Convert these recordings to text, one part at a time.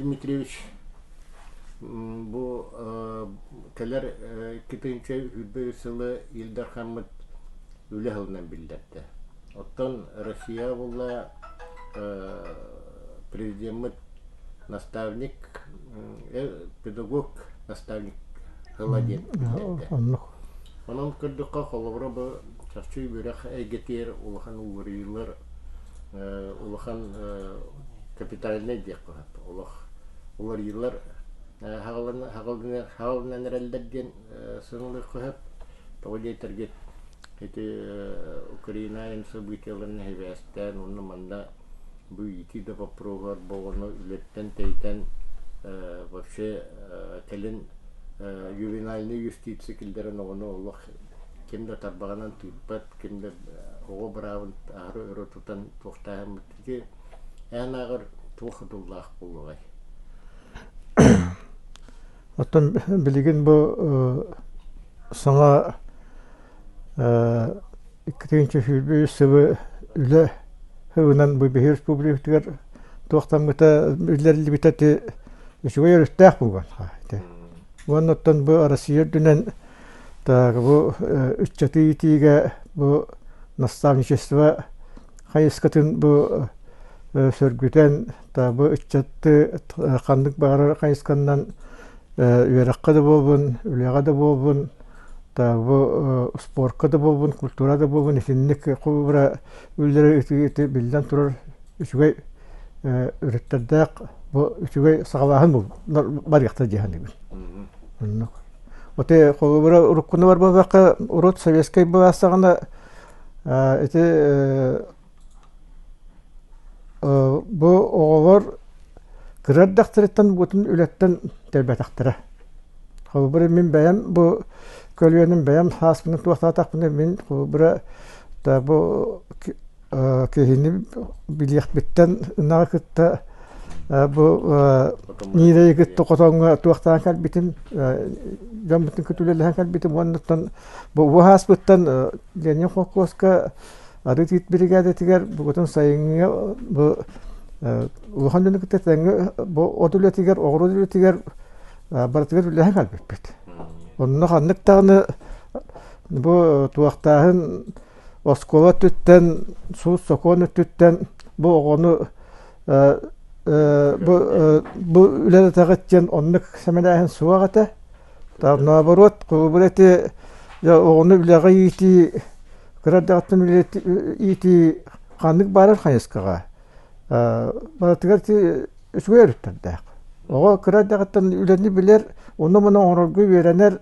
Дмитриевич, бу кэлэр 2023 сылы Ил Дархаммыт үлэ сылынан биллэрдэ. Оттон Россия буолла президеммит наставник, педагог наставник сыла диэн биллэрдэ. Онон көрдөххө, холобура бу чахчы үөрэх эйгэтигэр улахан уларыйыылар, улахан капитальнай диэххэ сөп. Олох уларыйыылар хаҕылынан эрэллэр диэн сыаналыахха сөп. Тоҕо диэтэргит ити Украина событиеларын сибээстээн уонна манна бу иитии да боппуруоһугар бу оҕону үлэттэн тэйтэн вообще кэлин ювенальнай юстиция киллэрэн оҕону олох ким да тарбаҕынан тыыппат, ким да оҕо быраабын аһары өрө тутан туохтааһыммыт ити эн ааҕар туох тутуллаах буолуоҕай? Оттон билигин бу саҥа 2023 сылы үлэ сылынан бу биһиги республикатыгар туохтаммыта биллэриллибитэ ити үчүгэй өрүттээх буолуон ити. Уонна оттон бу Россия үрдүнэн бу ыччаты иитиигэ бу наставничество хайысхатын бу сөргүтэн бу ыччаты ханнык баҕарар хайысханнан үөрэххэ да буолбун, үлэҕэ да буолбун, бу спорка да буолбун, культура да буолбун итинник холобура үлэлэри ити биллэн турар үчүгэй өрүттэрдээх бу үчүгэй саҕалааһын барыахта дии саныыбын. Оннук. Оте холобура уруккуну барбатахха урут советскай былаас саҕана ити Бу оҕолор кыра эрдэхтэриттэн бутун үлэттэн тэлбэтэхтэрэ. Холобура мин бэйэм бу көлүөнэм бэйэм сааспынан туохтаатахпына мин холобура бу киһини билиэхпиттэн ынаҕы кытта бу Ниирэйи кытта хотоҥҥо туохтаан кэлбитим дьоммутун кытта үлэлэһэн кэлбитим уонна бу уһааспыттан Ленин холкуоска Арыы-Тиит биригээдэтигэр бүгүтүн сайыҥҥы бу улахан дьону кытта тэҥҥэ бу от үлэтигэр, оҕуруот үлэтигэр барытыгар үлэлэһэн кэлбиппит. Онно ханнык даҕаны бу туохтааһын оскуола өттүттэн, суут-сокуон өттүттэн бу оҕону бу бу үлэлэтэҕит диэн оннук сэмэлээһин суох этэ. Наоборот, холобур ити оҕону үлэҕэ иитии Кыра эрдэҕиттэн иитии ханнык баарар хайысхаҕа барытыгар үчүгэй өрүттэрдээх. Оҕо кыра эрдэҕиттэн үлэни билэр, онно-маны оҥорорго үөрэнэр,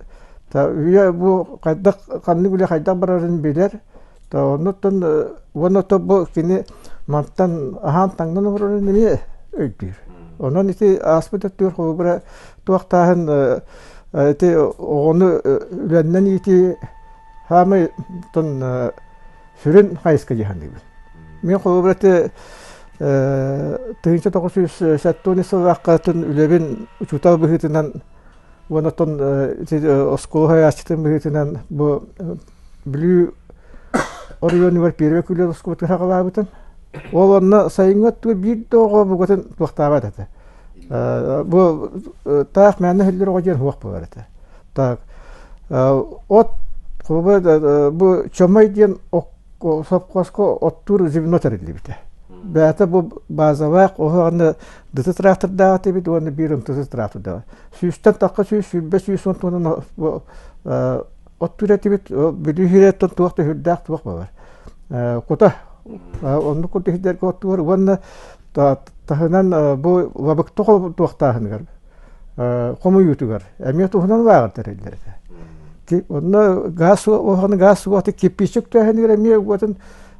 үйэ бу хайдах ханнык үлэ хайдах барарын билэр. Оннуттан уонна бу кини мантан аһаан-таҥнан олорорун эмиэ өйдүүр. Онон ити ааспыт өттүгэр холобура туохтааһын ити оҕону үлэннэн иитии Хаамай тон сүрүн хайыска дьаһаныыбын. Мин холобура ити 1970 сыллаахха үлэбин учуутал быһыытынан уонна оттон оскуола хайааччытын быһыытынан бу Бүлүү оройуонугар первый күлү оскуолатыгар саҕалаабытым. Ол онно сайыҥҥы өттүгэр биир да оҕо букатын туохтаабат этэ. Бу таах мээнэ иһиллэр оҕо диэн суох буолар этэ. Так, от бу Чомой диэн сопхуоска оттуур звено тэриллибитэ. Бэйэтэ бу базалаах оһоҕону дыты трактордаах этибит уонна биир ымтысы трактордаах. Сүүстэн тахха сүүс, сүүрбэ сүүс уон туонан оттуур этибит. Бүлүү сирэттэн туох да сүрдээх туох буолар. Кута оннук курдук сирдэргэ оттуур уонна таһынан бу лабыкта туохтааһыныгар хомуйуутугар эмиэ туһунан лааҕыр тэриллэр этэ. Онно гаас уоһаны гаас уота кирпииччик үктээһинигэр эмиэ уотун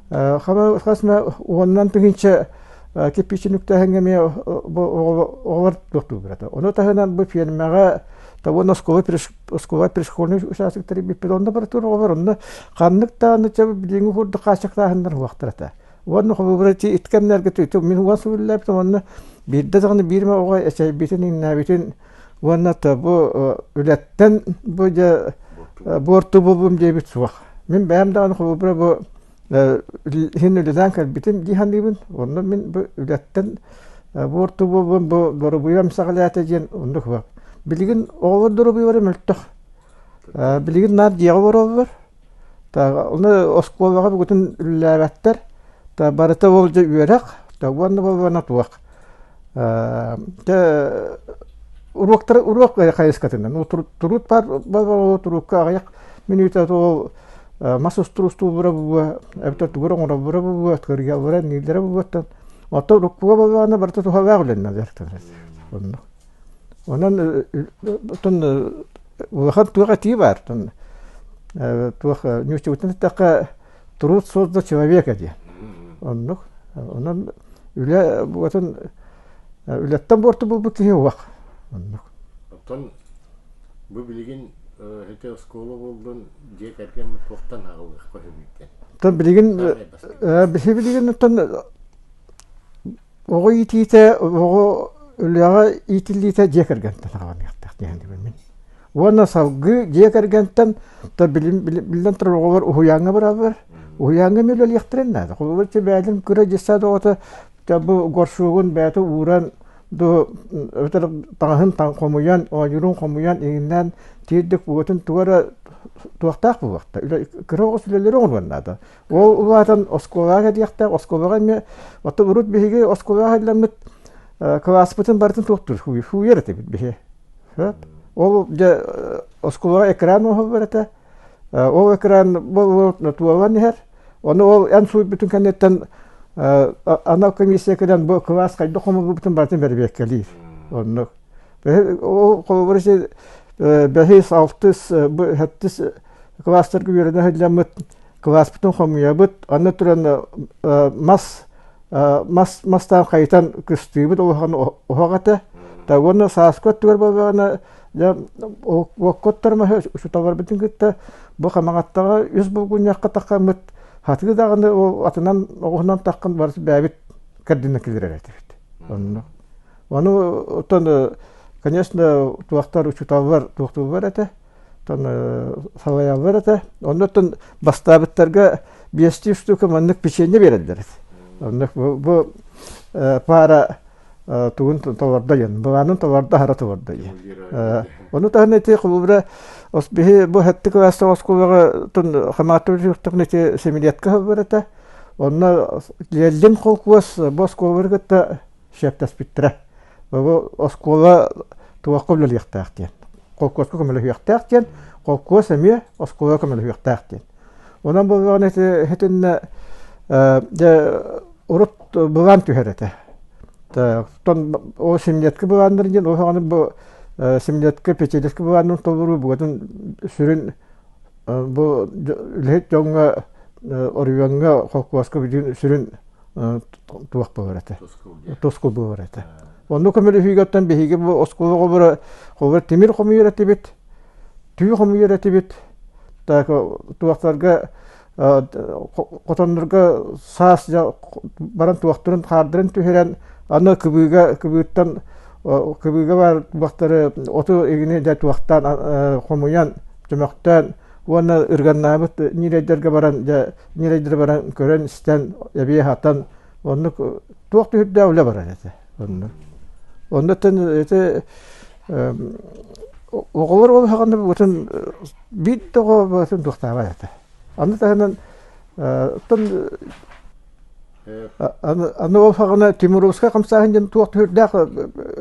хас эмэ уонунан тыһыынча кирпииччин үктээһиҥҥэ эмиэ оҕолор туохтууллар этэ. Ону таһынан бу фермаҕа уонна оскуола оскуола пришкольнай участоктары бүппүт онно барытыгар оҕолор онно ханнык даҕаны билиҥҥи курдук хааччахтааһыннар уохтар этэ. Уонна холобура ити ити кэмнэргэ мин уон сыл үлэлээбитим уонна биирдэ даҕаны биир эмэ оҕо эчэйбитин иҥнээбитин уонна бу үлэттэн бу дьэ буорту буолбум диэбит суох. Мин бэйэм даҕаны холобура бу иһин үлэлээн кэлбитим дии саныыбын. Онно мин бу үлэттэн Буорту буолбун бу доруобуйам эмсэҕэлээтэ диэн оннук суох. Билигин оҕолор доруобуйалара мөлтөх. Билигин наар дьиэҕэ олороллор. Ону оскуолаҕа бүгүтүн үлэлээбэттэр. Барыта ол дьэ үөрэх, уонна буоллаҕына туох. Дьэ уруоктары уруок хайыскатынан туруут баар туруукка аҕыйах мүнүүтэ ол мас устуруустууллара буолуо эбэтэр тугу эрэ оҥороллоро буолуо кырыйаллара эмнииллэрэ буолуоттан оттон уруккуга буоллаҕына барыта туһалаах үлэннэ дьарыктанар оннук онон оттон улахан туох этии баар туох ньууччабытын эттэххэ труд создал человека диэн оннук онон үлэ буотун үлэттэн буорту булбут киһи уох оннук оттон бу билигин ити оскуола буоллун дьиэ кэргэн туохтан аҕылыахха сөбүйтэн оттон билигин биһи билигин оттон оҕо иитиитэ оҕо үлэҕэ иитиллиитэ дьиэ кэргэнтэн саҕаланыахтаах диэн мин уонна салгыы дьиэ кэргэнтэн биллэн турар оҕолор уһуйааҥҥа бараллар уһуйааҥҥа эмиэ үлэлиэхтэрин наада холобур бэйэтин кыра дьыссаат оҕото бу горшогун бэйэтэ ууран ду эбэтэр таҥаһын хомуйан оонньуурун хомуйан иҥиннээн тиэрдик уотун туга эрэ туохтаах буолуохта кыра оҕус үлэлэри оҥоруон наада Ол улаатан оскуолаҕа кэлиэхтээх, оскуолаҕа эмиэ оттон урут биһиги оскуолаҕа кэллэммит кылааспытын барытын туохтуур сууйар этибит биһи. Ол дьэ оскуолаҕа экран оҥоһуллар этэ. Ол экран туолан иһэр. Ону ол эн сууйбутун кэнниттэн анал комиссия кэлэн бу кылаас хайдах хомуллубутун барытын бэрэбиэркэлиир. Оннук. Ол холобура бэһис, алтыс, сэттис кылаастарга үөрэнэ сылдьаммыт кылааспытын хомуйабыт, аны туран мас мас мастаан хайытан кыстыыбыт улахан оһох этэ. Уонна сааскы өттүгэр буоллаҕына дьэ уокка оттор маһы учууталларбытын кытта бу Хамаҕаттаҕа үс булгунньахха таххаммыт хатыы даҕаны ол атынан оҕуһунан таххан барыт бэйэбит кэрдинэ киллэрэр этибит. Онно. Ону оттон конечно туохтар учууталлар туохтууллар этэ. Салайаллар этэ. Оннуттан бастаабыттарга биэстии штука маннык печенье биэрэллэр этэ. Оннук бу паара тугун толордо диэн, былаанын толордо, аһара толордо диэн. Ону таһынан ити холобура биһи бу сэттэ кылаастаах оскуолаҕа хамааттар ити семилетка сылдьар этэ. Онно Леллин холкуос бу оскуолалары кытта сөптөспүттэрэ. Бу оскуола туохха үлэлиэхтээх диэн. Холкуоска көмөлөһүөхтээх диэн, холкуос эмиэ оскуолаҕа көмөлөһүөхтээх диэн. Онон буоллаҕына ити итиннэ дьэ урут былаан түһэр этэ. Оттон ол семилетка былааннарын диэн ол саҕана бу семилетка, пятилетка былаанын толоруу букатын сүрүн бу үлэһит дьоҥҥо оройуоҥҥа холкуоска бүтүн сүрүн туох буолар этэ тускул буолар этэ онно көмөлөһүүгэттэн биһиги бу оскуола оҕолоро холобур тимир хомуйар этибит түү хомуйар этибит так туохтарга хотоннорго саас баран туохтарын хаардарын түһэрэн аны кыбыыга кыбыыттан кыбыыга баар туохтары оту игини дэ туохтаан хомуйан чөмөхтөөн уонна ырганнаабыт ньирэйдэргэ баран дьэ ньирэйдэрэ баран көрөн-истэн эбии аһатан оннук туох түһүрдээх үлэ барар этэ онно оннуттан ити оҕолор ол саҕана бутун биир да оҕо бутун туохтаабат этэ аны таһынан оттон Аны ол саҕана Тимуровскай хамсааһын диэн туох түһүрдээх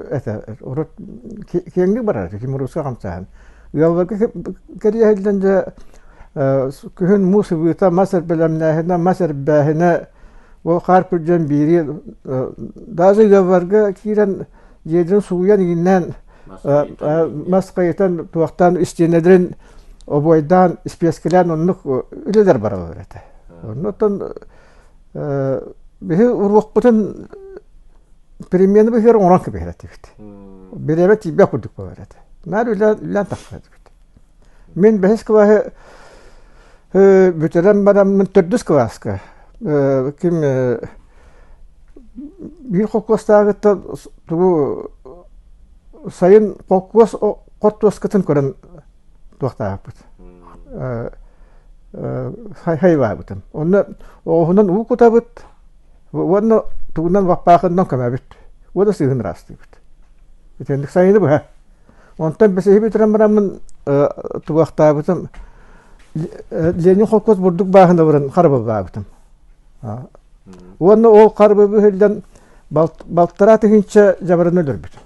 этэ урут киэҥник барар этэ Тимуровскай хамсааһын. Ыалларга кэриэһиллэн дьэ күһүн муус ыбыыта, мас эрбэлэмнээһинэ, мас эрбээһинэ ол хаар күрдьэн биири даже ыалларга киирэн дьиэлэрин сууйан иҥиннээн мас хайытан туохтаан истиэнэлэрин обуойдаан испиэскэлээн оннук үлэлэр бараллар этэ. Оннуттан Биһи уруокпутун перемены быһыар оҥорон кэбиһэр этибит. Бириэмэ тиийбэт курдук буолар этэ. Наар үлэлээн тахсар этибит. Мин бэһис кылааһы бүтэрэн бараммын төрдүс кылааска ким биир холкуостааҕыттан тугу сайын холкуос хортуоскатын көрөн туохтаахпыт хайваабытым. Онно оҕуһунан уу кутабыт уонна тугунан баппаахыннан көмөбүт. Уода сыыһын ыраастыыбыт. Итинник сайыны быһа. Онтон бэсиһи бүтэрэн бараммын тугахтаабытым Ленин холкуос бурдук бааһына баран харабыллаабытым. Уонна ол харабыл быһыллан балтараа тыһыынча дьабараны өлөрбүтүм.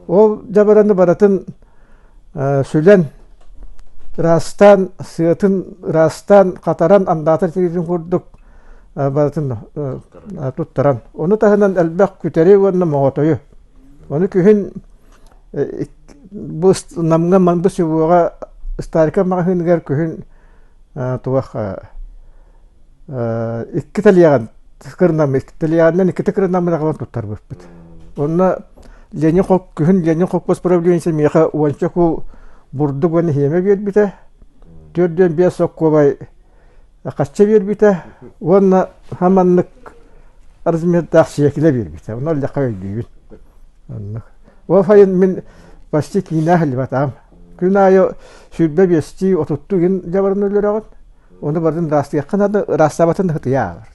Ол дьабараны барытын сүлэн, ыраастаан, сыатын ыраастаан, хатаран, андаатар тигитин курдук барытын туттаран. Ону таһынан элбэх күтэри уонна моҕотойу. Ону күһүн бу Намҥа Манды селоҕа Старика маҕаһыыныгар күһүн туох икки тэлиэҕин кырнаммыт тэлиэҕинэн иккитэ кырнаммыт аҕалан туттарбыппыт. Онно Ленин күһүн Ленин холкуос правлениета миэхэ уонча куул бурдук уонна иһиэмэ биэрбитэ. 45 соккуобай хачча биэрбитэ уонна хаманнык размердаах сиэкилэ биэрбитэ. Ону өллөххө өйдүүбүн. Оннук. Ол сайын мин почти киинэ аһыллыбатаҕым. Күн аайы 25-тии, 30-туу күн дьабарын өлөрөҕүн. Ону барытын ыраастыахха наада, ыраастаабатын ытыйа аалар.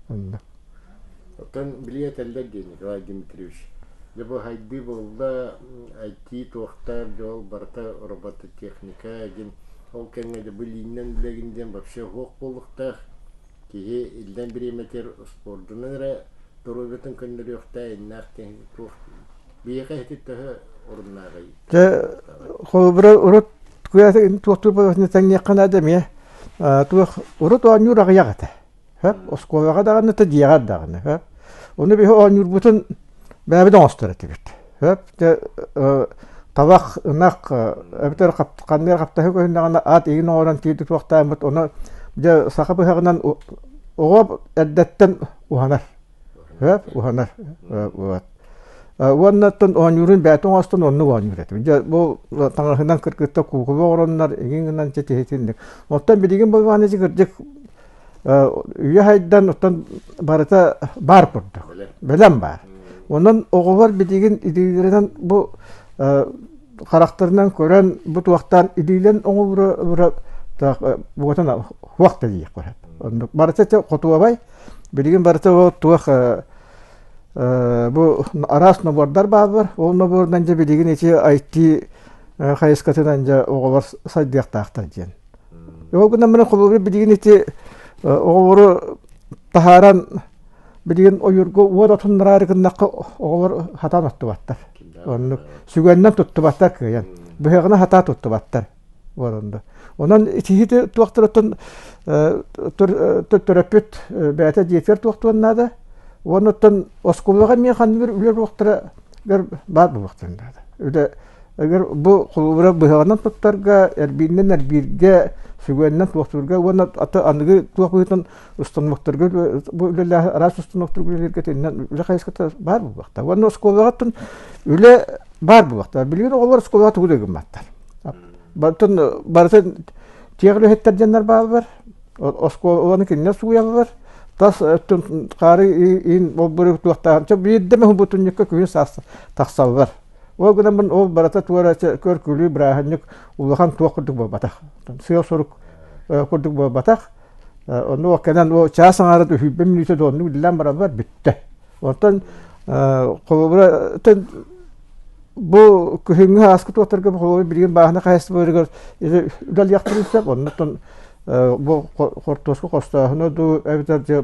Оннук. Оттон били этэллэр дии Николай Дмитриевич. Дьэ бу хайдыы буолла, IT туохтар, дьол барыта робототехника диэн ол кэмҥэ дьэ бу илииннэн үлэгин диэн вообще суох буолуохтаах. Киһи иллэҥ бириэмэтигэр спордунан эрэ доруобуйатын көннөрүөхтээх, иннээх киһи туох биһиэхэ ити төһө оруннааҕый? Дьэ, холобура, урут туохтуур буолбатыны тэҥниэххэ наада эмиэ. Туох урут оонньуур аҕыйах этэ. Хөп, оскуолаҕа даҕаны, дьиэҕэр даҕаны. Хөп. Ону биһи оонньуурбутун бэйэбит оҥостор этибит. Хөп, дьэ, табах, ынах, эбэтэр ханнык хаптаһы көһүннэҕинэ ат игин оҥорон тиийдик туохтааммыт, ону дьэ саха быһаҕынан оҕо эрдэттэн уһанар. Хөп, уһанар. Вот. Уонна оттон оонньуурун бэйэтин оҥостон оннук оонньуур этим. Дьэ, бу таҥаһынан кыргытта куукула оҥороннор, игин гынан тиһитинник. Оттон билигин буолбаҕына кырдьык үйэ хайдан оттон барыта баар курдук. Бэлэм баар. Онон оҕолор билигин илиилэринэн бу харахтарынан көрөн бу туохтаан илиилэн оҥолура буотан хуох да диэх көрөп. Оннук барыта хотуобай. Билигин барыта ол туох бу араас нобуордар бааллар. Ол нобуорунан дьэ билигин ити IT хайыскатынан дьэ оҕолор сайдыахтаахтар диэн. Ол гынан баран холобур билигин ити оҕолору таһааран билигин ойуурга уот отуннараары гыннахха оҕолор хатаан оттубаттар. Оннук сүгэннэн туттубаттар кыайан. Быһаҕына хатаа туттубаттар. Онно. Онон итиһити туохтарыттан төрөппүт бэйэтэ дьиэтигэр туохтуон наада. Уонна оскуолаҕа эмиэ ханнык үлэ уруоктара баар буолуохтарын наада. Үлэ Эгер бу холобура быһаҕынан туттарга, эрбииннэн эрбииргэ, сүгүөннэн туохтуурга уонна аты аныгы туох быһыытынан установкаларга бу үлэлээх араас установкаларга үлэлииргэ итиннэн үлэ хайысхата баар буолуохтаах. Уонна оскуолаҕа үлэ баар буолуохтаах. Билигин оҕолор оскуолаҕа тугу да гымматтар. Барытын барытын тиэх үлэһиттэр диэннэр бааллар. Оскуоланы кинилэр сууйаллар. Тас өттүн хаары иин болбуру туохтаан биирдэ эмэ бутунньукка күһүн саас тахсаллар. Ол гынан ол барыта туора көр-күлүү бырааһынньык улахан туох курдук буолбатах. Сыал-сорук курдук буолбатах. Онно кэнэн ол чаас аҥаара үһүйбэ мүнүүтэ оннук үлэлээн бараллар бүттэ. Оттон холобура бу күһүҥҥү ааскы туохтарга холобура билигин бааһына хаһаайыстыбаларыгар үлэлиэхтэрин сөп. Оннуттан бу хортуоска хостооһуна дуу эбэтэр дьэ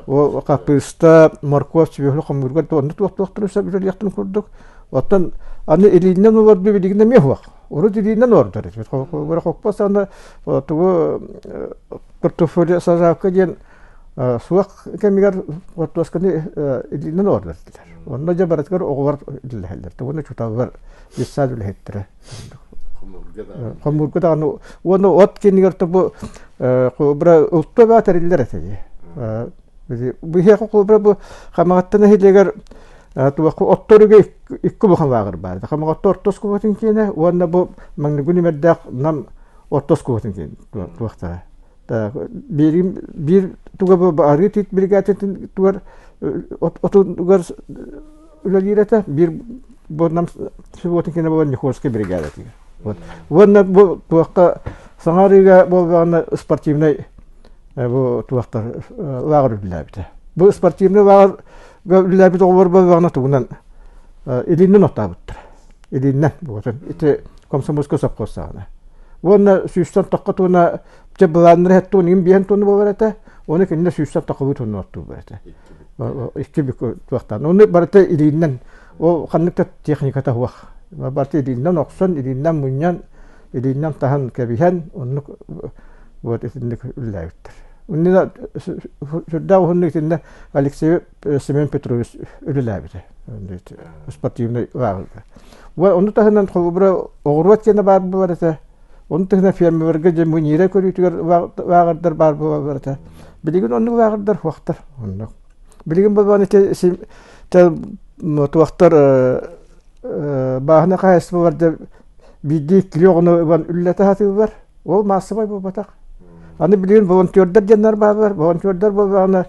Ол хаппыыста, моркуоп, сүөһү хомуурга онно туохтуохтарын сөп үлэлиэхтэрин курдук. Оттон аны илиинэн олордуу билигин эмиэ суох. Урут илиинэн олордор этибит. Хоппос аны тугу портфолио сажалка диэн суох кэмигэр хортуосканы илиинэн олордор этилэр. Онно дьэ барытыгар оҕолор үлэлэһэллэр. Тугуну учууталлар детсад үлэһиттэрэ. Хомуурга даҕаны уонна от кэннигэр то бу холобура ылта баа тэриллэр этэ дии. Биһиэхэ холобура бу Хамаҕатта нэһилиэгэр туохха отторуга икки улахан лааҕыр баар. Хамаҕатта орто оскуолатын киэнэ уонна бу маҥнайгы нүмердээх Нам орто оскуолатын киэнэ туохтара. Биир биир туга бу арыы тиит бригадатын тугар отугар үлэлиир этэ. Биир бу нам суббота кэннэ буолан Нихольскай бригадатыгар. Вот. Уонна бу туохха саҥа арыыга буолбаҕына спортивнай бу туохтар лааҕыр үлэлээбитэ. Бу спортивный лааҕырга үлэлээбит оҕолор буоллаҕына тугунан илииннэн оттообуттар. Илииннэн буолатын. Ити комсомольскай совхоз саҕана. Уонна сүүстэн тоххо туона дьэ былааннары хэттуон иин биэһэн туону буолар этэ. Уонна кинилэр сүүстэн тоххолуу туону оттууллар этэ. Икки бүк туохтаан. Ону барыта илииннэн ол ханнык да техниката суох. Барыта илииннэн охсон, илииннэн мунньан, илииннэн таһан кэбиһэн оннук вот итинник үлэлээбиттэр. Иннинэ сүрдээх уһуннук итиннэ Алексей Семен Петрович үлэлээбитэ спортивный лааҕырга. Ону таһынан холобура оҕуруот диэнэ баар буолар этэ. Ону таһынан фермерга дьэ муньира көрүүтүгэр лааҕырдар баар буолаллар этэ. Билигин оннук лааҕырдар суохтар. Оннук. Билигин буолбаан ити туохтар бааһына хаһаайыстыбалар биирдии кило оҕону ылан үллэтэ сатыыллар. Ол маассабай буолбатах. Аны билигин волонтердар диэннэр бааллар. Волонтердар буоллаҕына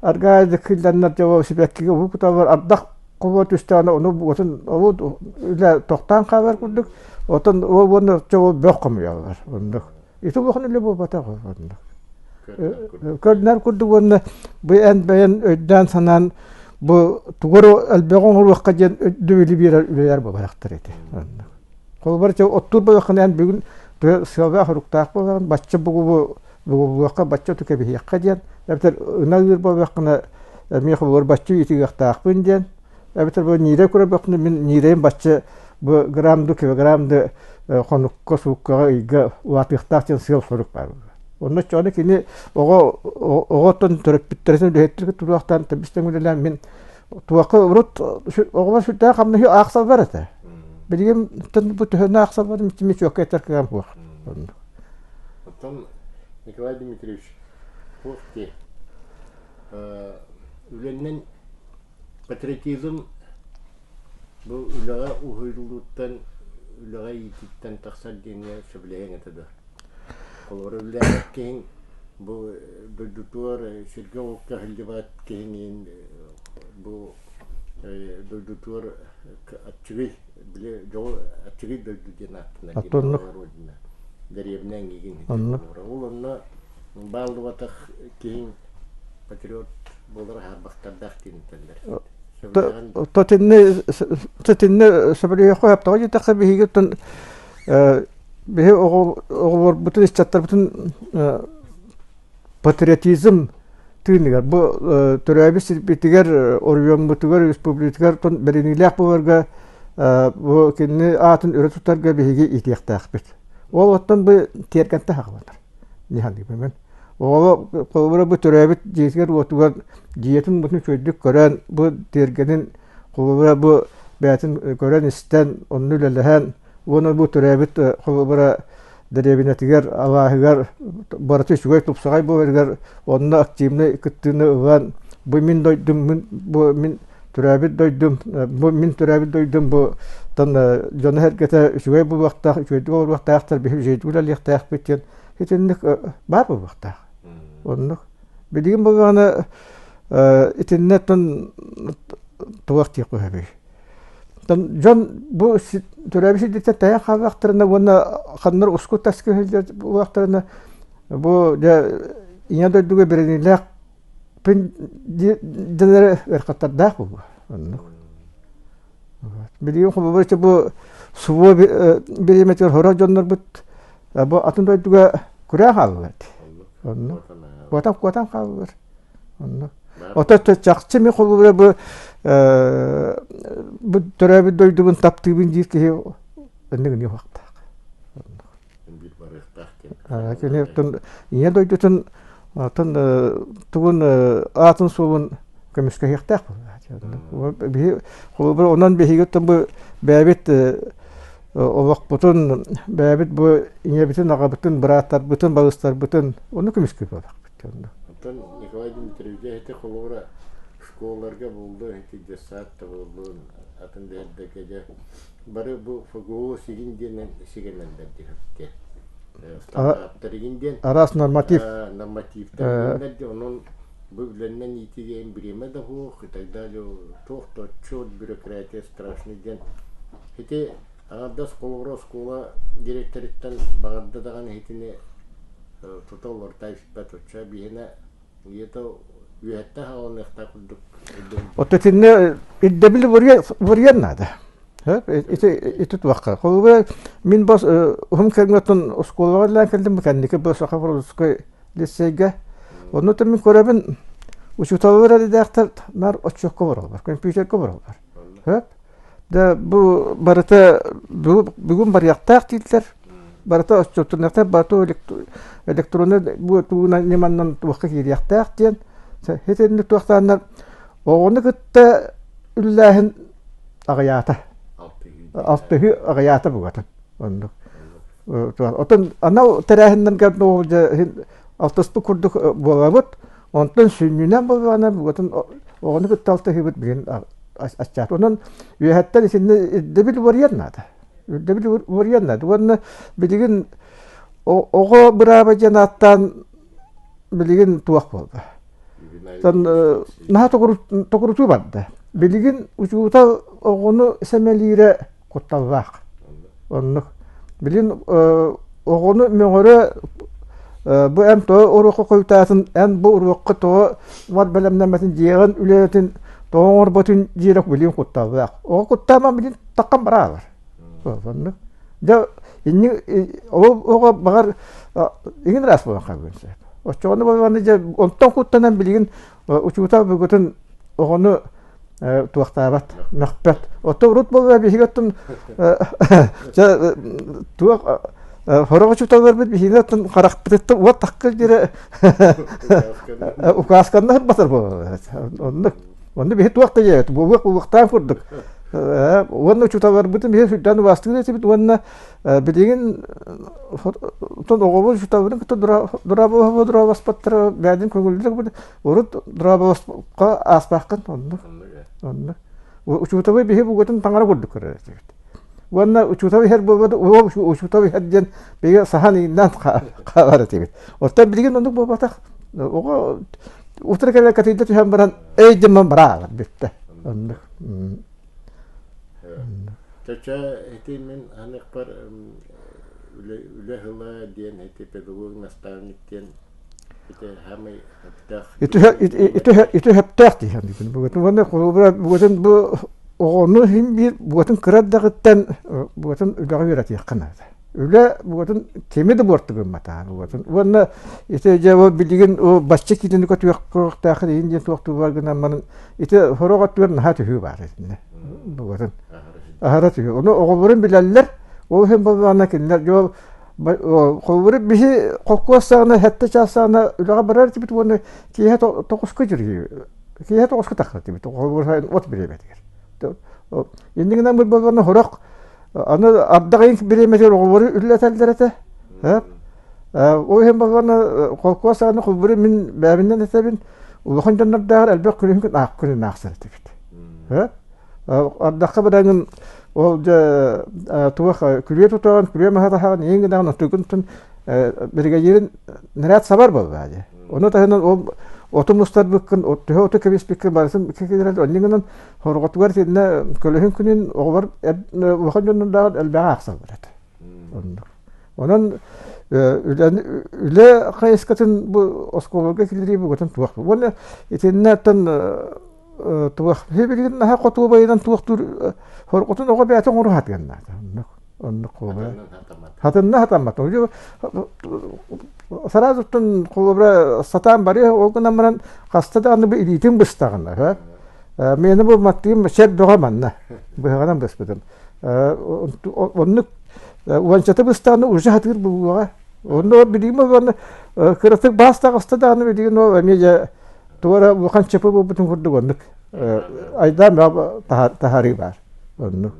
аргаай кыылланнар дьэ сибэккигэ уу куталлар ардах хобуо түстэҕинэ ону уотун ол үлэ тохтоон хаалар курдук. Отон ол уонна чэ ол бөх хомуйаллар оннук. Ити улахан үлэ буолбатах оннук. Көрүнэр курдук уонна бу эн бэйэн өйдөөн санаан бу тугу элбэҕи оҥоруохха диэн өйдөбүлү биэрэр үлэлэр буолбатахтар ити. Оннук. Холобур, оттуур буоллаххына эн бүгүн сыаллаах-соруктаах буолаҕын, бачча бугулу бугуллуохха, бачча оту кэбиһиэххэ диэн, эбэтэр ынах ыыр буоллаххына эмиэ холобур бачча иитиэхтаахпын диэн, эбэтэр бу ньиирэй көрөрбөхпүнэ мин ньиирэйим бачча бу грамм ду килограмм ду хонукка, сууккаҕа, ыйга улаатыахтаах диэн сыал-сорук баар. Онно оччоҕуна кини оҕо оҕоттон төрөппүттэрин үлэһиттэргэ туруохтаан тэбис-тэҥ үлэлээн мин Туохха урут оҕолор сүрдээх хамнаһы аахсаллар этэ. Билигин бу төһөнү аахсаллар мин чуокка этэр кыам суох. Оттон Николай Дмитриевич туох дии үлэннэн патриотизм бу үлэҕэ уһуйуллууттан үлэҕэ иитииттэн тахсар диэҥҥэ сөбүлэһиэҥ этэ дуо? Холобура үлэлээбэт киһиҥ бу дойдутугар сиргэ-уокка сылдьыбат киһиниин бу дойдутугар аччыгый били дьоҕу аччыгый дойду диэн ааттанар диэн родина дэриэбинэ эҥигин ол онно бааллыбатах киһиҥ патриот буолар аһарбахтардаах диэн этэллэр. Тотинне тотинне сөбүлэһиэххэ сөптөөх диэтэххэ биһиги оттон биһи оҕолорбутун ыччаттарбытын патриотизм тыыныгар бу төрөөбүт сирбитигэр оройуоммутугар республикатыгар бэриниилээх буоларга бу кинини аатын өрө тутарга биһиги иитиэхтээхпит. Ол оттон бу тиэргэнтэ хаҕаланар. Дии Оҕо холобура бу төрөөбүт дьиэтигэр-уотугар дьиэтин мутун үчүгэйдик көрөн, бу тиэргэнин холобура бу бэйэтин көрөн-истэн, онно үлэлэһэн, уонна бу төрөөбүт холобура дэриэбинэтигэр, алааһыгар барыта үчүгэй тупсаҕай буоларыгар онно активнай кыттыыны ылан, бу мин дойдум, мин бу мин төрөөбүт дойдум, бу мин төрөөбүт дойдум бу тон дьоно-сэргэтэ үчүгэй буолуохтаах, үчүгэйдик олоруохтаахтар, биһи үчүгэйдик үлэлиэхтээхпит диэн итинник баар буолуохтаах. Оннук. Билигин буоллаҕына итиннэ тон туох диэх көһөбүй. Дьон бу төрөөбүт сирдиттэн тэйэн хааллахтарына уонна ханнар уску тас көһүллэр буоллахтарына бу дьэ ийэ дойдуга бэриниилээх дэнэрэ ыарахаттардаах буолуо. Оннук. Билигин холобур бу субуо бириэмэтигэр сорох дьоннорбут бу атын дойдуга күрээн хааллылар. Онно куотан куотан хааллылар. Онно. Ото чахчы мен холобура бу бу төрөөбүт дойдубун таптыыбын диир киһи оннук не уохтаах. Биир барыахтаах диэн. Кини оттон ийэ дойдутун оттон тугун аатын суолун көмүскэһиэхтээх буолла. Биһи холобура онон биһиги оттон бу бэйэбит олохпутун бэйэбит бу ийэбитин аҕабытын бырааттарбытын балыстарбытын ону көмүскүү буолахпыт. Оттон Николай Дмитриевич ити холобура школаларга буоллун, ити детсад да буоллун, атын да эрдэгэ дьэ бары бу ФГО сигин диэн сигэнэллэр диэхтэ. Стандартар игин диэн араас норматив нормативтар диэннэр онон бу үлэннэн иитигэ бириэмэ да суох и так далее туох да отчет бюрократия страшный диэн ити аҥардас холобура оскуола директориттан баҕарда даҕаны итини тута олорто испэт оччо биһиэнэ где-то үөһэттэн хааланыахтаах курдук Оттон итиннэ ирдэбил буруйан наада. Ити ити туохха. Холобура мин бос уһун кэмҥэ оттон оскуолаҕа үлэлээн кэллим кэнники бу Саха Фроловскай лицейгэ. Онно мин көрөбүн учууталлар эрэдээктэр наар отчуокка олороллор, компьютерга олороллор. Сөп? Да бу барыта бүгүн барыахтаах дииллэр. Барыта отчуоттаныахтаах, барыта электронный бу тугунан ньыманан туохха киириэхтээх диэн. Итинник туохтааннар оҕону кытта үллээһин аҕыйаата. Алтыһыы аҕыйаата бугатын. Оннук. Отон анал тэрээһиннэргэ алтыспыт курдук буолабыт. Онтон сүнньүнэн буоллаҕына бугатын оҕону кытта алтыһыыбыт билигин аччаат. Онон үөһэттэн итиннэ ирдэбил уоруйар наада. Ирдэбил уоруйар наада. Уонна билигин оҕо бырааба диэн ааттаан билигин туох буолла? Наһаа токурутуу барда. Билигин учуутал оҕону сэмэлиирэ кутталлаах. Оннук. Билигин оҕону мөҕөрө бу эн тоҕо уруокка хойутаатын, эн бу уруокка тоҕо бар бэлэмнэммэтин дьиэҕин үлэтин тоҕо оҥорботун диирэ билигин кутталлаах. Оҕо куттааман билигин таххан бараалар. Оннук. Дьэ инни ол оҕо баҕар иҥин ыраас буолан хаалыан сөп. Оччоҕуна буоллаҕына дьэ онтон куттанан билигин учуутал бүгүтүн оҕону туохтаабат, мөхпөт. Оттон урут буолла биһиги оттон дьэ туох сорох учууталларбыт биһигини оттон харахпытыттан уот таххыр диэри указканна сырбатар буолаллар. Оннук. Онно биһи туох да диэбэт, буолуох буолуохтаах курдук. Уонна учууталларбытын биһи сүрдээн убаастыыр этибит уонна билигин оттон оҕобут учууталларын кытта дорооболоспоттара бэйэтин көҥүллүк урут дорооболоспокко ааспааххын оннук оннук учууталы биһи бугатын таҥара курдук көрөр этибит уонна учуутал иһэр буолбат уол учуутал иһэр диэн биһиги саһан ииннээн хаалар этибит оттон билигин оннук буолбатах оҕо утары кэлэ катыйда түһэн баран эй диэн бараалар бүттэ оннук Чача ити мин аныхпар үлэ үлэ ыла диэн ити педагог наставник диэн ити хамай хөптөөх ити хөптөөх дии саныыбын бүгүн уонна холобура бүгүн бу оҕону иһин биир буотун кыра эрдэҕиттэн буотун үлэҕэ үөрэтиэххэ наада үлэ буотун кими да буорту гымматаа буотун уонна ити дьэ ол билигин бачча киилини көтүөхтээх иһин диэн туохтуулар гынан баран ити сорох өттүгэр наһаа түһүү баар итиннэ буотун аһара түһүү ону оҕолорун билэллэр ол иһин буоллаҕына кинилэр дьол холобура биһи холкуос саҕана сэттэ чаас саҕана үлэҕэ барар этибит уонна киэһэ тоҕуска дьүрүйүү киэһэ тоҕуска тахсар этибит холобура от бириэмэтигэр иннин гынан буоллаҕына сорох Аны ардах ыйын бириэмэтигэр оҕолору үлэлэтэллэр этэ. Ол иһин буоллаҕына холкуос аны холбуру мин бэйэбинэн этэбин улахан дьоннордооҕор элбэх күнүһүн күн аах күнүн аахсар этибит. Ардахха бараҥын ол дьэ туох күрүө тутаҕын, күрүө маһа таһаҕын, иин гынаҕын отугун биригэдьиирин нэрээт сабар буоллаа дии. Ону таһынан ол оту мустарбыккын, төһө оту кэбиспиккин барытын киллэрэн онньу гынан Хорҕотугар итиннэ көлөһүн күнүн оҕолор улахан дьоннордооҕор элбэҕи аахсаллар этэ. Оннук. Онон үлэ хайыскатын бу оскуолаларга киллэрии бугатын туох. Уонна итиннэ оттон туох билигин наһаа хотуобайынан туохтуур хорҕотун оҕо бэйэтэ оҥоро сатыан наада. Оннук. Оннук холобура. Хатынна хатаммат. Сразу холобура сатаан барыа ол гынан баран хаста даҕаны бу илиитин быстаҕына Миэнэ бу маттыым сэр бөҕө манна быһаҕынан быспытым. Оннук уончата быстаҕына уже сатыыр буолуоҕа. Онно билигин уонна кыратык баас таҕыста даҕаны билигин ол эмиэ дьэ туора улахан чапы буолбутун курдук оннук айдаан бөҕө таһаарыы баар. Оннук.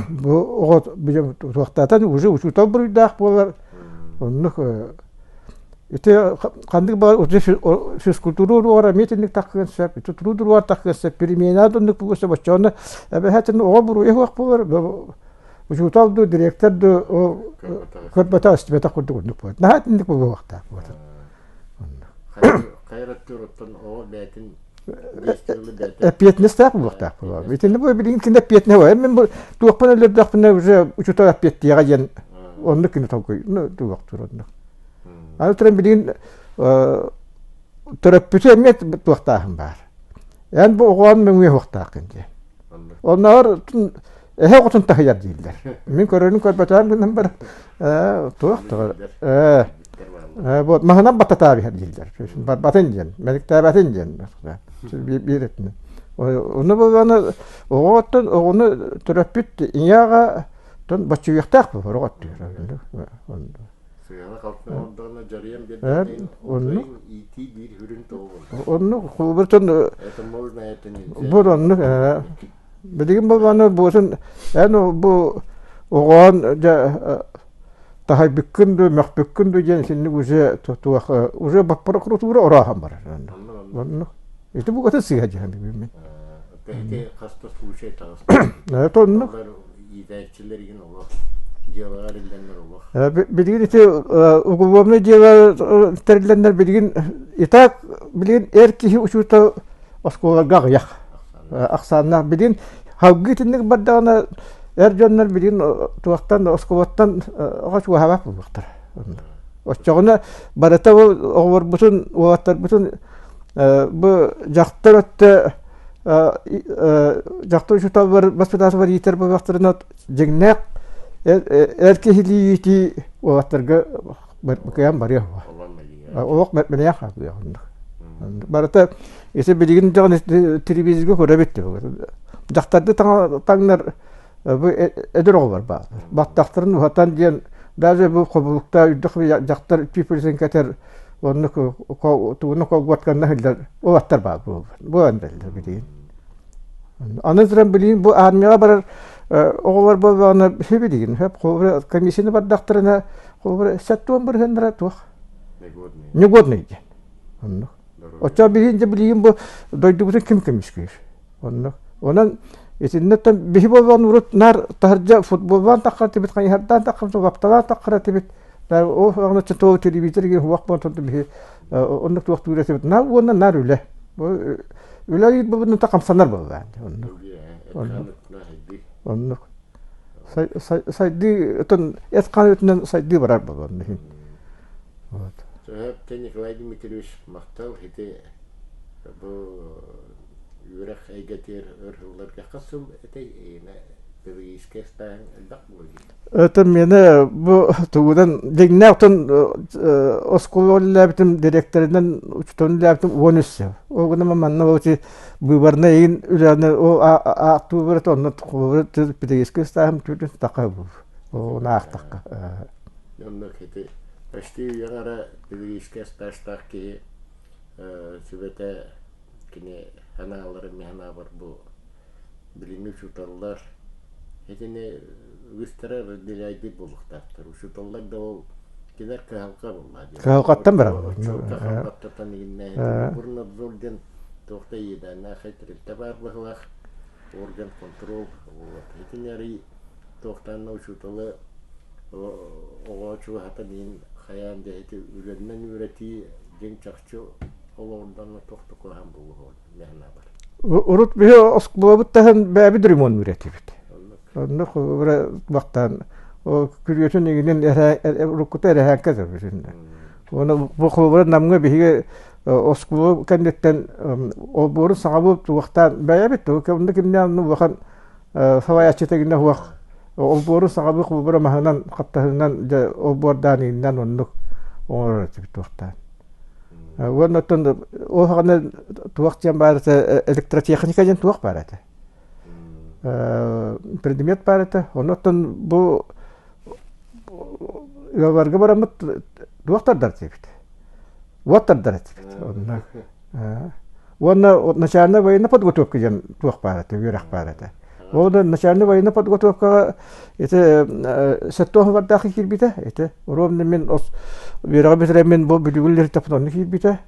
Бу оҕо туохтаатан уже учуутал буруйдаах буолар. Оннук Ити ханнык баҕар физкультура уруогар эмиэ итинник таххыан сөп, ити тутуу уруогар таххыан сөп, переменаҕа оннук буолуо сөп, оччоҕуна эбэһээтин оҕо буруйа суох буолар, учуутал дуу, директор дуу көрбөтөх, истибэтэх курдук оннук буолар. Наһаа итинник буолуохтаах буолар. Хайраттыыр оҕо бэйэтин эппиэтинэстээх буолуохтаах буолар. Итинни бу билигин кини эппиэтинэһэ буолар. Мин бу туохпун өлөрдөхпүнэ уже учуутал эппиэттиэҕэ диэн оннук кини толкуй ну туохтуур оннук. Аны туран билигин. төрөппүтү эмиэ туохтааһын баар. Эн бу оҕоон мөҥүө уохтааххын диэн. Оннооҕор эһэ оҕотун таһыйар дииллэр. Мин көрөрүн көрбөтөҕүм гынан баран туох тоҕо вот маһынан баттатаа биһэр дииллэр. Барбатын диэн, мэниктээбэтин диэн. Биир өттүнэн. Ону буоллаҕына оҕоттон оҕону төрөппүт ийэ аҕа тон боччуйуохтаах буолар оҕо өттүгэр. Сыана-халты оҥордоҕуна дьарыйан биэрбэтин Оннук. иитии биир сүрүн тоҕо Оннук холобуртан Это можно, это нельзя. Бу оннук билигин болҕону буотун эн бу оҕоон дьэ таһайбыккын дуу мөхпүккүн дуу диэн итинник уже туох уже прокуратура орооһон барар оннук ити букатын сыыһа дьаһан билбин Ити хаста случай таҕыста. Это оннук иитээччилэр игин олох дьыалаҕа эриллэннэр олох. Билигин ити уголовнай дьыала тэриллэннэр билигин и так билигин эр киһи учуутал оскуолаларга аҕыйах ахсааннаах билигин салгыы итинник бардаҕына эр дьоннор билигин туохтан оскуолаттан оҕо чугаһаабат буолуохтара. Оччоҕуна барыта бу оҕолорбутун уолаттарбытын бу дьахтар өттө дьахтар учууталлар воспитателлар иитэр буоллахтарына дьиҥнээх эр киһилии иитии уолаттарга кыайан барыа олох мэлийэн хаалыа барыта ити билигин даҕаны телевизорга көрөбүт дьахтарды таҥнар бу эдэр оҕолор бааллар баттахтарын уһатан диэн даже бу хобулукта үрдүк дьахтар пиплесин кэтэр оннук тугуну колготканна сылдьар уолаттар баар буолан эрэллэр билигин. Аны туран билигин бу армияҕа барар оҕолор буоллаҕына билигин холобура комиссияны бардахтарына холобура сэттион бырыһыаннара туох негодный диэн оннук оччо билигин дьэ билигин бу дойдубутун ким көмүскүүр Онно. Онон итиннэ биһи буолан урут наар таһырдьа футболлаан таххар этибит, хайыһардаан таххар, лапталаан таххар этибит. Ол оҕону туох телевизор игин хуах буолан биһи оннук туохтуур этибит. Наар уонна наар үлэ. Үлэ ыйыт бубунна хамсанар буоллаан. Оннук. Оннук. Сайдыы отон эт хаан өтүнэн сайдыы барар буолуон иһин. Вот. Николай Дмитриевич махтал ити бу үөрэх эйгэтигэр өр сылларга хас сыл этэй эйиэнэ педагогическай ыстааһыҥ элбэх буолуо дии? Это мені бу тугунан дьиҥнээх отон оскуола үлэлээбитим дириэктэринэн учууталын үлэлээбитим 13 сыл. Ол гынан манна ол быыбарнай игин үлэни ол аахтыы онно педагогическай ыстааһым түүтүн таха бу. Оны аахтахха. Онно ити почти үйэҕэ эрэ педагогическай ыстаастаах киһи сүбэтэ кини санааларын мин санаабар бу билиҥҥи учууталлар итини үгүстэрэ разделяйдыыр буолуохтаахтар. Учууталлар да ол кинилэр кыһалҕа буолла диэн. Кыһалҕаттан барар. Кыһалҕаттан игиннээн Бурнадзор диэн туох да иэдээннээх тэрилтэ баар быһыылаах орган контрол вот итини арый туохтаан учууталы оҕо чугаһатан иһин хайаан да ити үлэннэн үөрэтии дьиҥ чахчы олоҕурданна туох да куһаҕан буолуо мэһэнэ бар. Урут биһи оскуолабыт таһын бэйэбит ремонт үөрэтибит. Оннук бахтаан күрүөтүн игинин уруккута эрэһээҥкэ төрбүтүн. Уонна бу холобура Намҥа биһиги оскуола кэнниттэн олбуорун саҥабы туохтаан бэйэбит онно кимнээн улахан салайааччыта гинэ хуох олбуору саҥабы холобура маһынан хаптаһынынан дьэ олбуордаан ииннэн оннук оҥорор этибит туохтаан. Уонна оттон ол саҕана туох диэн баар этэ электротехника диэн туох баар этэ. Предмет баар этэ. Онон бу ыалларга бараммыт туох тардар этибит. Уот тардар этибит. Онно Уонна начальная военная подготовка диэн туох баар этэ, үөрэх баар этэ. Ол да начальная военная подготовкаҕа ити сэттэ бардаах киирбитэ. Ити ровно мин үөрэҕи бүтэрэммин бу бүлүүгүллэр онно киирбитэ.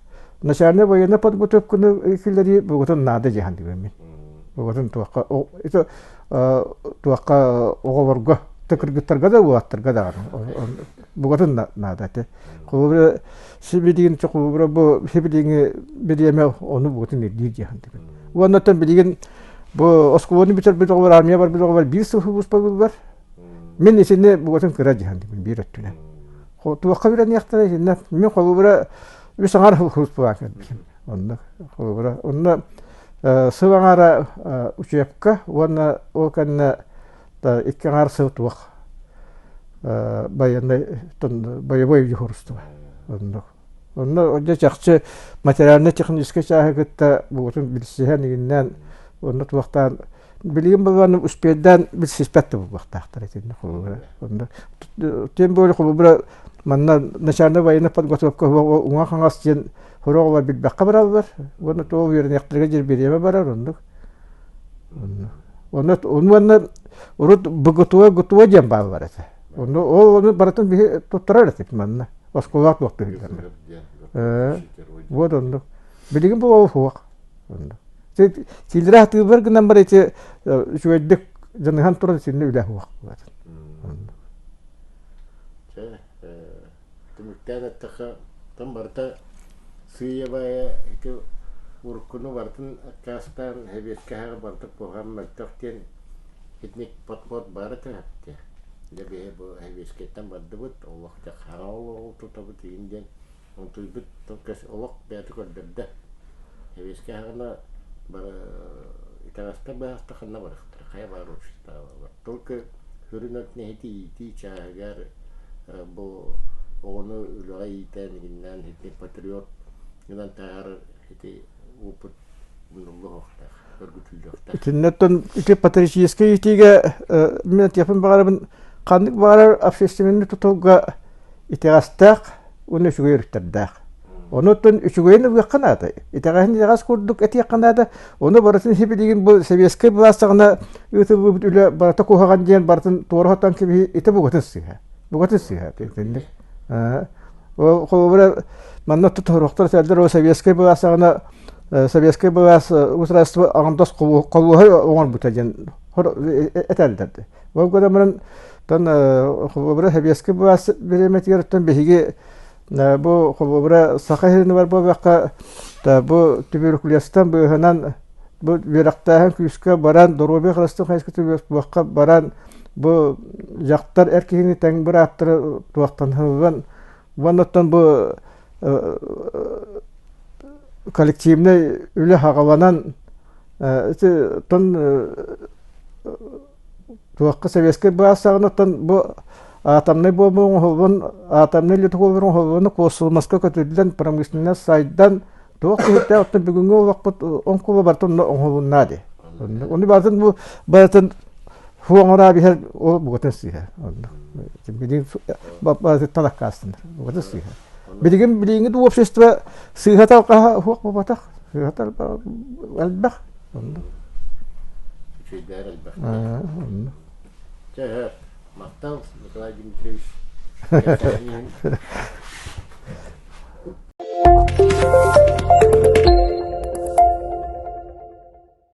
Начальная военная подготовканы киллэрии бугутун наада дьаһан дибэммин. Бугутун туохха ити туохха оҕолорго кыргыттарга да уолаттарга даҕаны бугутун наада этэ. Холобура сибилигин холобура бу сибилиҥи бириэмэ ону бугутун ирдиир дьаһан дибин. Уонна оттон билигин бу оскуоланы бүтэрбит оҕолор армия барбыт оҕолор биир сыл выпускалыыллар. Мин итини бугутун кыра дьаһан дибин биир өттүнэн. Туохха үөрэниэхтэрэ итиннэ мин холобура. Үс аҥаар сулууспалаан кэлбитим. Онно холобура онно сыл аҥаара учебка уонна ол кэннэ икки аҥаар сыл туох байыаннай боевой дежурство. Оннук. Онно дьэ чахчы материально-техническэй чааһы кытта бугутун билсиһэн игиннээн онно туохтаан билигин былааны успейдаан билсиспэт да буолуохтаахтар итиннэ холобура. Онно тем более холобура манна начальная военная подготовка уҥа-хаҥас диэн сорох оҕолор билбэххэ бараллар уонна туох үөрэниэхтэргэ диэри бириэмэ барар оннук. Онно уонна урут БГТУ ГТУ диэн бааллар этэ. Онно ол ону барытын биһи туттарар этик манна. Оскуолаах туох түһүллэр. Вот оннук. Билигин бу ол суох. Оннук. Силирэ атыылар гынан бар ити үчүгэйдик дьаныһан туран синни үлэ суох. Чэ, түмүктээн эттэххэ, там барыта сыыйа-баайа ити уруккуну барытын аккаастаан сэбиэскэ барыта куһаҕан мөлтөх диэн итинник подход баара этэ. Дьэ биһи бу сэбиэскэйтэн бардыбыт, олох дьэ хараҥа олоҕу тутабыт игин диэн онтуйбут олох бэйэтэ көрдөрдө. Сэбиэскэй аһаҕына бары итэҕэстэр быһаҕастар ханна барыахтара, хайа баар обществоҕа Только сүрүн өттүнэн ити иитии чааһыгар бу оҕону үлэҕэ иитэн, игиннээн ити патриот гынан таһаарар ити опыт умнуллуохтаах, өргүтүллүөхтээх. Итиннэ ити патриотическай иитиигэ мин этиэхпин баҕарабын ханнык баҕарар общественнай тутулга итэҕэстээх уонна үчүгэй өрүттэрдээх. Онуттан үчүгэйин ылыахха наада. Итэҕэһин итэҕэс курдук этиэххэ наада. Ону барытын сибилигин бу сэбиэскэй былаас саҕана ыытыллыбыт үлэ барыта куһаҕан диэн барытын туора сотон кэбиһии ити бугатын сыыһа. Бугатын сыыһа. Итинник. Ол холобура манна туруохтар сэлдэр ол сэбиэскэй былаас саҕана советскай былаас государство аҕамдас холуоһай оҥорбута диэн этэллэр. Ол гынан баран тон холобура сэбиэскэй былаас бириэмэтигэр оттон биһиги бу холобура саха сирин бар буолбакка бу туберкулезтан быыһанан бу үөрэхтээһин күүскэ баран доруобуйа харыстабыл хайысхатыгар туохха баран бу дьахтар эр киһини тэҥ бырааптары туохтанһыллан уонна оттон бу коллективнай үлэ хаҕаланан ити тон туохха советскай былаас саҕана оттон бу атомнай буомба оҥоһуллан атомнай ледоколлар оҥоһуллан космоска көтүллэн промышленность сайдан туох киһитэ оттон бүгүҥҥү олохпут оҥкула барыта онно оҥоһулуннаа дии ону барытын бу барытын хуоҥараа биһэр ол бугатын сыыһа онно билигин барытыттан аккаастанар бугатын сыыһа билигин билиҥҥи общество сыыһа талҕаһа суох буолбатах сыыһа элбэх онно Үчүгэйдэр элбэх. Онно. Чэ, махтал, Николай Дмитриевич.